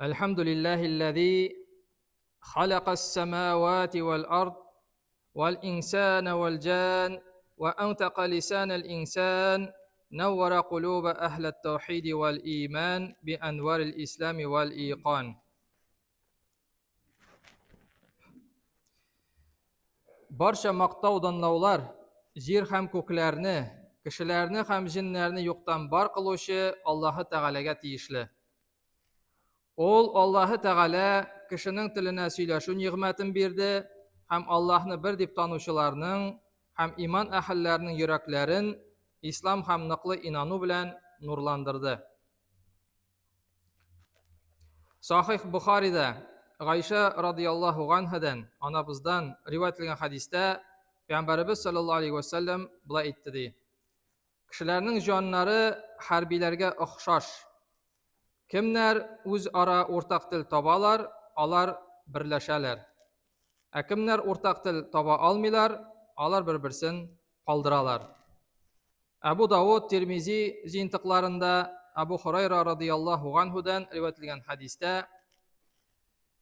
الحمد لله الذي خلق السماوات والأرض والإنسان والجان وأنطق لسان الإنسان نور قلوب أهل التوحيد والإيمان بأنوار الإسلام والإيقان. Барча мактау данлаулар җир һәм күкләрне, кешеләрне һәм җеннәрне юктан бар кылучы Аллаһы Тәгаләгә тиешле. Ул Аллаһы Тәгалә кешенең теленә сөйләшү нигъмәтен бирде һәм Аллаһны бер дип танучыларның һәм иман әһелләренең йөрәкләрен ислам һәм ныклы инану белән нурландырды. Сахих Бухарида Гайша радияллаһу ганһадан, анабыздан риваять ителгән хәдистә Пәйгамбәребез саллаллаһу алейхи ва саллям болай әйтте ди. Кешеләрнең җаннары хәрбиләргә охшаш. Кемнәр үзара уртак тел табалар, алар берләшәләр. Ә кемнәр уртак тел таба алмыйлар, алар бер-берсен калдыралар. Әбу Давуд, Тирмизи җыентыкларында Әбу Хурайра радияллаһу ганһудан риваять ителгән хәдистә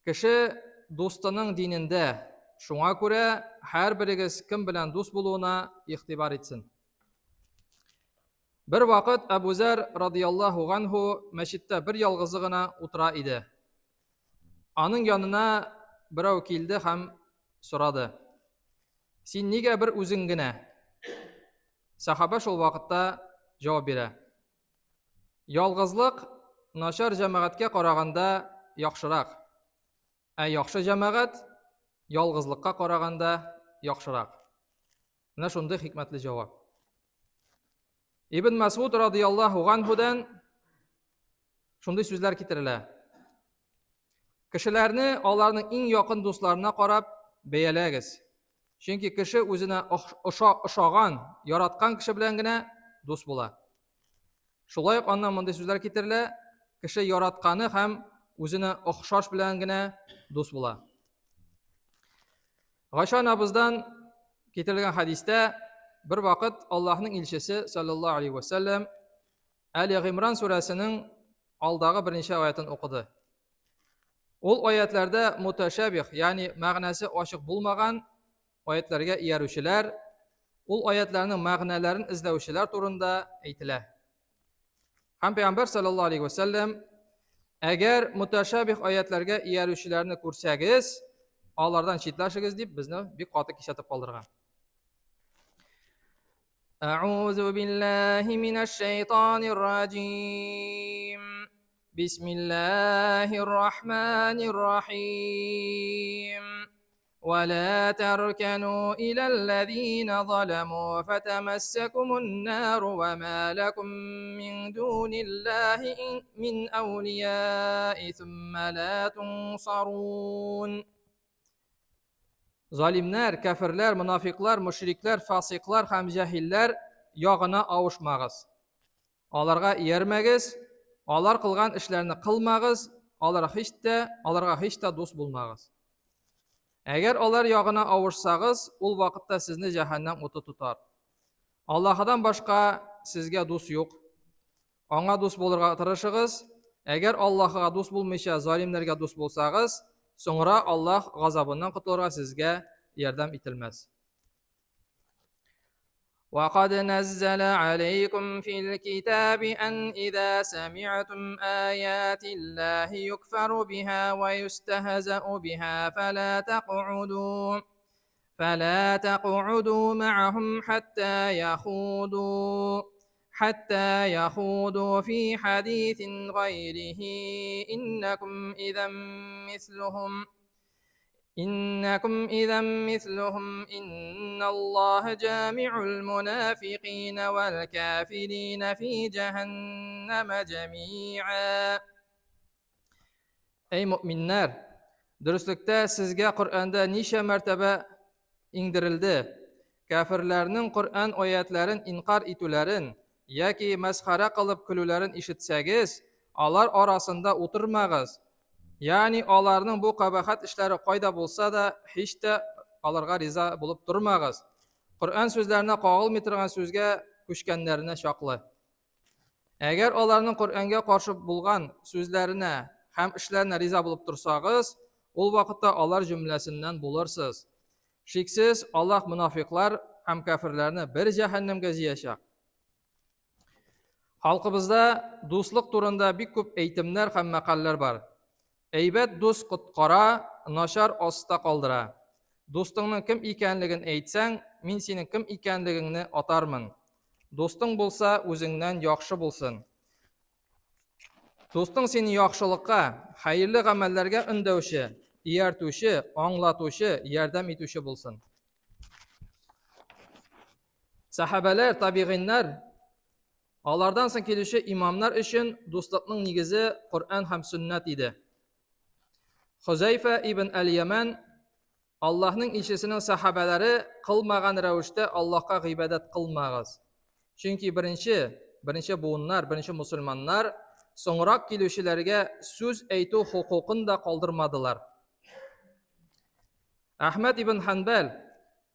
кеше дустының динендә, шуңа күрә һәрберегез кем белән дус булуына игътибар итсен. Бер вакыт Әбу Зәр радияллаһу ганһу мәчеттә бер ялгызы гына утыра иде. Аның янына берәү килде һәм сорады. Син нигә бер үзең генә? Сахаба шул вакытта җавап бирә. Ялгызлык начар җәмәгатькә караганда яхшырак. Ә яхшы җәмәгать ялгызлыкка караганда яхшырак. Менә шундый хикмәтле җавап. Ибн Масуд радияллаһу анһудан шундый сүзләр китерелә. Кешеләрне аларның иң якын дусларына карап бәяләгез. Чөнки кеше үзенә оша, ошаган, яраткан кеше белән генә дус була. Шулай ук аннан мондый сүзләр китерелә, кеше яратканы һәм үзенә охшаш белән генә дус була. Гайша анабыздан китерелгән хәдистә бер вакыт Аллаһның илчесе саллаллаһу алейхи ва саллям Әли Гыймран сүрәсенең алдагы берничә аятын укыды. Ул аятларда муташабих, ягъни мәгънәсе ачык булмаган аятларга иярүчеләр, ул аятларның мәгънәләрен эзләүчеләр турында әйтелә. Һәм Пәйгамбәр саллаллаһу алейхи ва саллям әгәр муташабих аятларга иярүчеләрне күрсәгез, алардан читләшегез дип безне бик каты кисәтеп калдырган. أعوذ بالله من الشيطان الرجيم بسم الله الرحمن الرحيم ولا تركنوا إلى الذين ظلموا فتمسكم النار وما لكم من دون الله من أولياء ثم لا تنصرون Залимнәр, кәферләр, монафиклар, мөшрикләр, фасыйклар һәм җәһилләр ягына авышмагыз. Аларга иярмәгез, алар кылган эшләрне кылмагыз, алар һич тә, аларга һич тә дус булмагыз. Әгәр алар ягына авышсагыз, ул вакытта сезне җәһәннәм уты тотар. Аллаһыдан башка сезгә дус юк. Аңа дус булырга тырышыгыз. Әгәр Аллаһыга дус булмыйча залимнәргә дус булсагыз, соңра Аллаһ газабыннан котылырга сезгә ярдәм ителмәс. وقد نزل عليكم في الكتاب أن إذا سمعتم آيات الله يكفر بها ويستهزأ بها فلا تقعدوا فلا تقعدوا معهم حتى يخوضوا حتى يخوضوا في حديث غيره إنكم إذا مثلهم إنكم إذا مثلهم إن الله جامع المنافقين والكافرين في جهنم جميعا Әй мөминнәр, дөреслектә сезгә Коръәндә ничә мәртәбә иңдерелде? Кәферләрнең Коръән аятләрен инкар итүләрен яки мәсхәрә кылып көлүләрен ишетсәгез, алар арасында утырмагыз. Ягъни аларның бу кабахәт эшләре кайда булса да, һич тә аларга риза булып тормагыз. Коръән сүзләренә кагылмый торган сүзгә күчкәннәренә чаклы. Әгәр аларның Коръәнгә каршы булган сүзләренә һәм эшләренә риза булып торсагыз, ул вакытта алар җөмләсеннән булырсыз. Шиксез, Аллаһ монафиклар һәм кәферләрне бер җәһәннәмгә җыячак. Халкыбызда дуслык турында бик күп әйтемнәр һәм мәкальләр бар. Әйбәт дус коткара, начар аста калдыра. Дустыңның кем икәнлеген әйтсәң, мин синең кем икәнлегеңне атармын. Дустың булса, үзеңнән яхшы булсын. Дустың сине яхшылыкка, хәерле гамәлләргә өндәүче, ияртүче, аңлатучы, ярдәм итүче булсын. Сәхабәләр, табигыйннар, алардан соң килүче имамнар өчен дуслыкның нигезе Коръән һәм сөннәт иде. Хозәйфә ибн Әл-Яман Аллаһның илчесенең сәхабәләре кылмаган рәвештә Аллаһка гыйбадәт кылмагыз. Чөнки беренче, беренче буыннар, беренче мусульманнар соңрак килүчеләргә сүз әйтү хокукын да калдырмадылар. Әхмәд ибн Ханбәл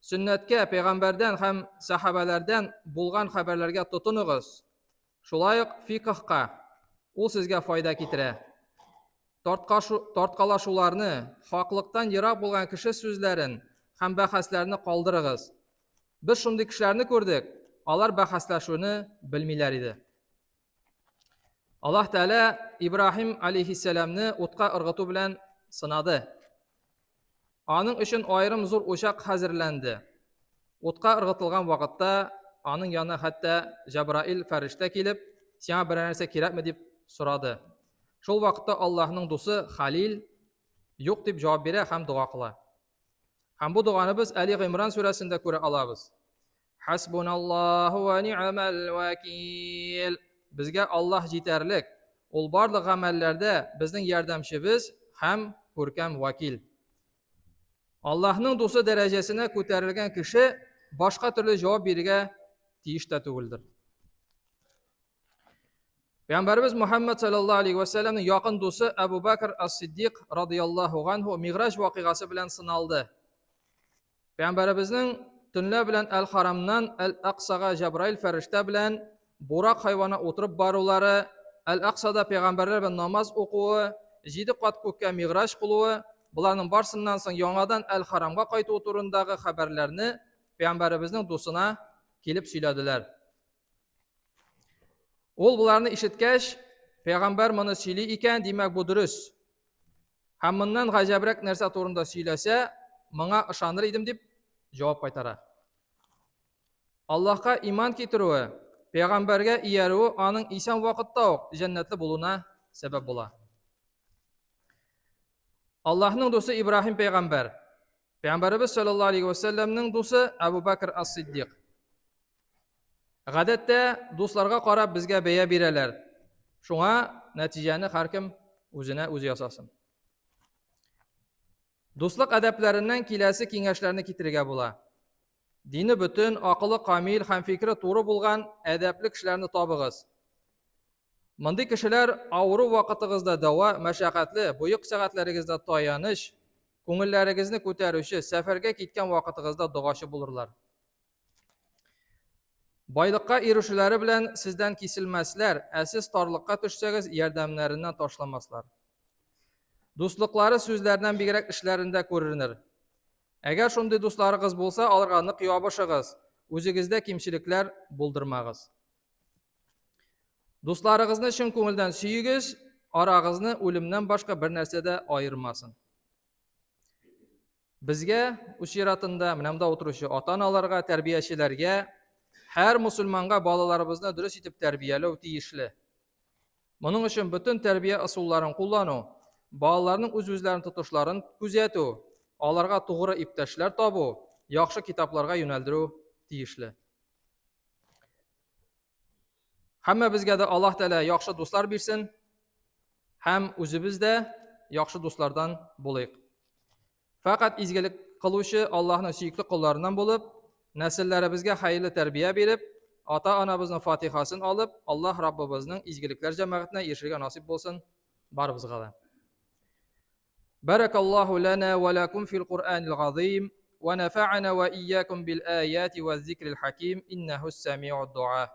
сөннәткә, пәйгамбәрдән һәм сәхабәләрдән булган хәбәрләргә тотыныгыз. Шулай ук фикхка, ул сезгә файда китерә. Тарткашу, тарткалашуларны, хаклыктан ерак булган кеше сүзләрен һәм бәхәсләрне калдырыгыз. Без шундый кешеләрне күрдек, алар бәхәсләшүне белмиләр иде. Аллаһ Тәгалә Ибраһим алейхиссәламны утка ыргыту белән сынады. Аның өчен аерым зур учак хәзерләнде. Утка ыргытылган вакытта аның янына хәтта Җәбраил фәрештә килеп, сиңа берәр нәрсә кирәкме дип сорады. Шул вакытта Аллаһның дусы Халил юк дип җавап бирә һәм дога кыла. Һәм бу доганы без Әли Гыймран сүрәсендә күрә алабыз. Хасбуналлаху ва ни'мал вакил. Безгә Аллаһ җитәрлек. Ул барлык гамәлләрдә безнең ярдәмчебез һәм күркәм вакил. Аллаһның дусы дәрәҗәсенә күтәрелгән кеше башка төрле җавап бирергә тиеш тә түгелдер. Пәйгамбәребез Мухаммад саллаллаһу алейхи ва сәлламның якын дусы Әбу Бәкр ас-Сиддик радияллаһу анһу Миграҗ вакыйгасы белән сыналды. Пәйгамбәребезнең төнлә белән Әл-Харамнан Әл-Аксага Җәбраил фәрештә белән бурак хайваны утырып барулары, Әл-Аксада пәйгамбәрләр белән намаз укуы, җиде кат күккә миграҗ кылуы, боларның барсыннан соң яңадан Әл-Харамга кайтуы турындагы хәбәрләрне пәйгамбәребезнең дусына килеп сөйләделәр. Ул боларны ишеткәч, пәйгамбәр моны сөйли икән, димәк бу дөрес. Һәм моннан гаҗәбрәк нәрсә турында сөйләсә, моңа ышаныр идем дип җавап кайтара. Аллаһка иман китерүе, пәйгамбәргә иярүе аның исән вакытта ук җәннәтле булуына сәбәп була. Аллаһның дусы Ибраһим пәйгамбәр, пәйгамбәребез саллаллаһу алейхи ва сәлләмнең дусы Абу Бәкр ас-Сиддик. Гадәттә, дусларга карап безгә бәя бирәләр. Шуңа нәтиҗәне һәркем үзенә үзе ясасын. Дуслык әдәпләреннән киләсе киңәшләрне китерергә була. Дине бөтен, акылы камил һәм фикере туры булган әдәпле кешеләрне табыгыз. Мондый кешеләр авыру вакытыгызда дәва, мәшәкатьле, боек сәгатьләрегездә таяныч, күңелләрегезне күтәрүче, сәфәргә киткән вакытыгызда догачы булырлар. Байлыкка ирешүләре белән сездән киселмәсләр, ә сез тарлыкка төшсәгез, ярдәмнәреннән ташламаслар. Дуслыклары сүзләреннән бигрәк эшләрендә күренер. Әгәр шундый дусларыгыз булса, аларга нык ябышыгыз, үзегездә кимчелекләр булдырмагыз. Дусларыгызны чын күңелдән сөегез, арагызны үлемнән башка бер нәрсә дә аермасын. Безгә үз чиратында менә монда утыручы ата-аналарга, тәрбиячеләргә, һәр мусульманга балаларыбызны дөрес итеп тәрбияләү тиешле. Моның өчен бөтен тәрбия ысулларын куллану, балаларның үз-үзләрен тотышларын күзәтү, аларга тугры иптәшләр табу, яхшы китапларга юнәлдерү тиешле. Һәммәбезгә дә Аллаһ Тәгалә яхшы дуслар бирсен һәм үзебез дә яхшы дуслардан булыйк. Фәкать изгелек кылучы Аллаһның сөекле колларыннан булып, нәселләребезгә хәерле тәрбия биреп, ата-анабызның фатихасын алып, Аллаһ Раббыбызның изгелекләр җәмәгатенә ирешергә насыйп булсын барыбызга да. بارك الله لنا ولكم في القرآن العظيم ونفعنا وإياكم بالآيات والذكر الحكيم إنه السميع الدعاء.